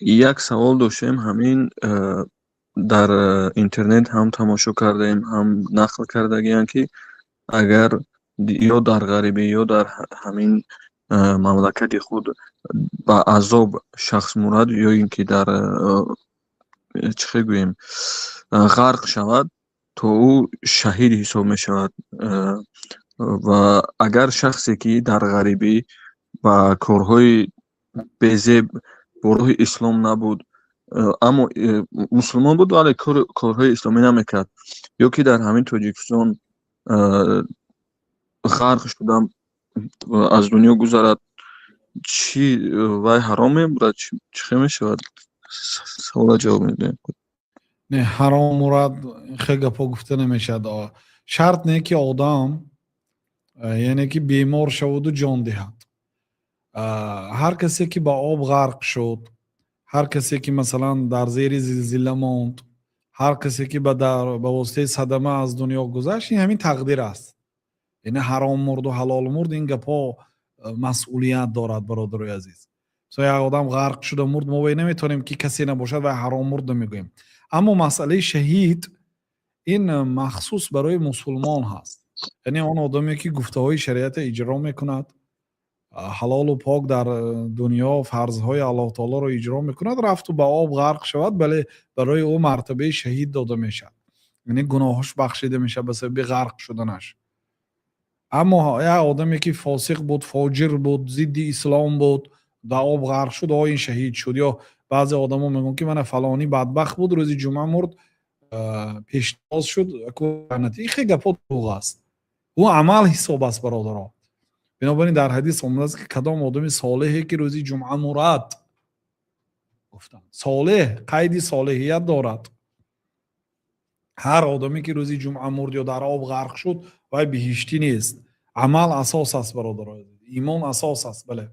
Як савол доштем. Ҳамин дар интернет ҳам тамошо кардаем, ҳам нақл кардагианд, ки агар ё дар ғарибӣ, ё дар ҳамин мамлакати худ ба азоб шахс мурад, ё ин ки дар, чӣ хел гӯем, ғарқ шавад, то ӯ шаҳид ҳисоб мешавад. Ва агар шахсе, ки дар ғарибӣ ба корҳои безеб бо роҳи ислом набуд, аммо мусулмон буд, вале корҳои исломӣ намекард, ё ки дар ҳамин Тоҷикистон ғарқ шуда аз дунё гузарад, чӣ, вай ҳаром мебурад? Чӣ хел мешавад? Савола ҷавоб медиҳем. Не, ҳаром мурад, хел гапҳо гуфта намешавад. Шарт не, ки одам, яъне ки бемор шаваду ҷон диҳад. Ҳар касе, ки ба об ғарқ шуд, ҳар касе, ки, масалан, дар зери зилзила монд, ҳар касе, ки ба воситаи садама аз дунё гузашт, ин ҳамин тақдир аст. Яъне ҳаром мурду ҳалол мурд, ин гапҳо масъулият дорад, бародарои азиз. Мисол, як одам ғарқ шуда мурд, мо вай наметавонем, ки касе набошад, вай ҳаром мурд намегӯем. Аммо масъалаи шаҳид ин махсус барои мусулмон ҳаст, яъне он одаме, ки гуфтаҳои шариатро иҷро мекунад, ҳалолу пок дар дунё фарзҳои Аллоҳ таолоро иҷро мекунад, рафту ба об ғарқ шавад, бале, барои ӯ мартабаи шаҳид дода мешавад, яъне гуноҳаш бахшида мешавад ба сабаби ғарқ шуданаш. Аммо як одаме, ки фосиқ буд, фоҷир буд, зидди ислом буд, дар об ғарқ шуд, о, ин шаҳид шуд. Ё баъзе одамо мегӯянд, ки мана фалонӣ бадбахт буд, рӯзи ҷумъа мурд, пешвоз шуд. Ин хел гапҳо дурӯғ аст, ӯ амал ҳисоб аст, бародаро. Бинобар ин дар ҳадис омадааст, ки кадом одами солеҳе, ки рӯзи ҷумъа мурад, гуфтанд, солеҳ қайди солеҳият дорад. Ҳар одаме, ки рӯзи ҷумъа мурд ё дар об ғарқ шуд, вай биҳиштӣ нест. Амал асос аст, бародаро, имон асос аст, бале.